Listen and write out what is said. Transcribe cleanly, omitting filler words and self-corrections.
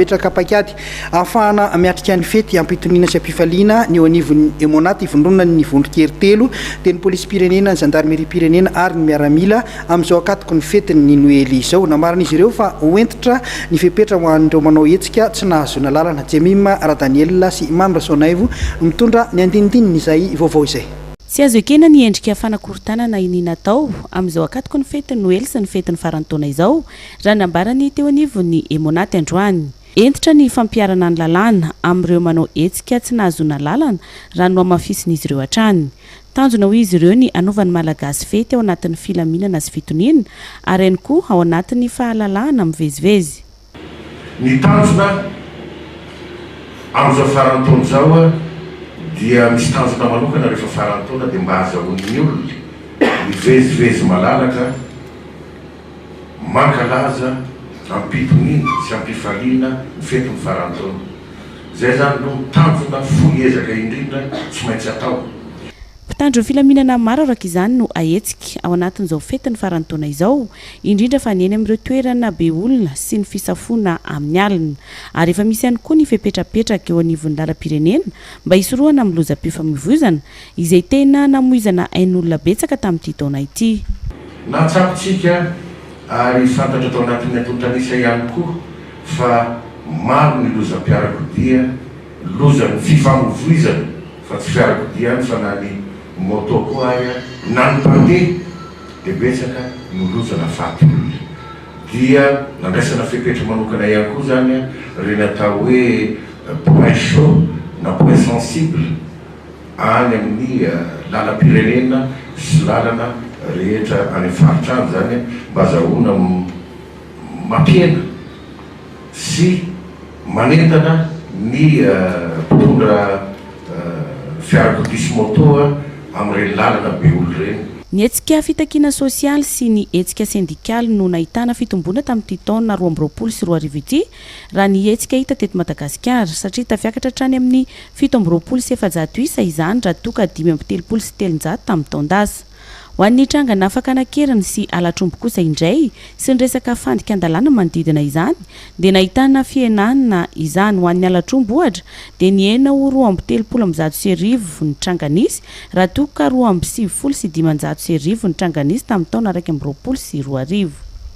Nametraka paikady ahafahana miatrika ny fety am-pitoniana sy am-pifaliana ny eo anivon'ny Emmonat ivondronan'ny vondron-kery telo dia ny polisim-pirenena, ny zandarimeriam-pirenena ary ny miaramila amin'izao ankatoky ny fetin'ny Noely izao. Nambaran'izy ireo fa ho hentitra ny fepetra ho an'ireo manao hetsika tsy nahazoana lalana. Jemima Radaniel sy Mamy Rasoanaivo mitondra ny andinindininy izay vaovao izay. Tsy azo ekena ny endrika fanakorontanana iniana atao amin'izao ankatoky ny fetin'ny Noely sy ny fetin'ny faran'ny taona izao raha nambarany teo anivon'ny Emmonat androany. Hentitra ny fampiharana ny lalàna amin'ireo manao hetsika tsy nahazoana lalana raha nohamafisin'izy ireo hatrany. Tanjona hoy izy ireo ny hanovan'ny Malagasy fety ao anatin'ny filaminana sy fitoniana ary ihany koa ao anatin'ny fahalalahana mivezivezy. Ny tanjona amin'izao faran'ny taona izao dia misy tanjona manokana rehefa faran'ny taona dia mba hahazahoan'ny olona mivezivezy malalaka. Mankalaza am-pitoniana sy am-pifaliana ny fetin'ny faran'ny taona. Izay izany aloha no tanjona fohy ezaka indrindra tsy maintsy atao. Mpitandro filaminana maro araka izany no ahetsika ao anatin'izao fetin'ny faran'ny taona izao, indrindra fa ny eny amin'ireo toerana be olona sy ny fisafoana amin'ny alina. Ary efa misy ihany koa ny fepetra apetraka eo anivon'ny lalam-pirenena mba hisorohana amin'ny lozam-pifamoivoizana izay tena namoizana ain'olona betsaka tamin'ity taona ity. Nahatsapa-tsika ary fantatra tao anatin'ny antontan'isa ihany koa fa maro ny lozam-piarakodia, lozan'ny fifamoivoizana fa tsy fiarakodia ihany fa na ny moto koa ary na ny mpandeha dia betsaka no loza nahafaty olona. Dia nandraisana fepetra manokana ihany koa izany ireny atao hoe point chaud na point sensible. any amin'ny lalam-pirenena sy lalana rehetra any amin'ny faritra any izany mba azahoana mampihena sy manentana ny mpitondra fiarakodia sy moto amin'ireny lalana be olona ireny. Ny hetsika fitakiana sosialy sy ny hetsika sendikaly no nahitana fitomboana tamin'ity taona 2022 ity raha ny hetsika hita teto Madagasikara, satria tafiakatra hatrany amin'ny 427 isa izany raha toa ka 335 tamin'ny taon-dasa. Ho an'ny trangana fakana an-keriny sy halatr'omby kosa indray sy ny resaka fandikan-dalàna manodidina izany dia nahitana fihenana izany. Ho an'ny halatr'omby ohatra dia nihena ho 1132 ny tranga nisy raha toa ka 1592 ny tranga nisy tamin'ny taona 2021.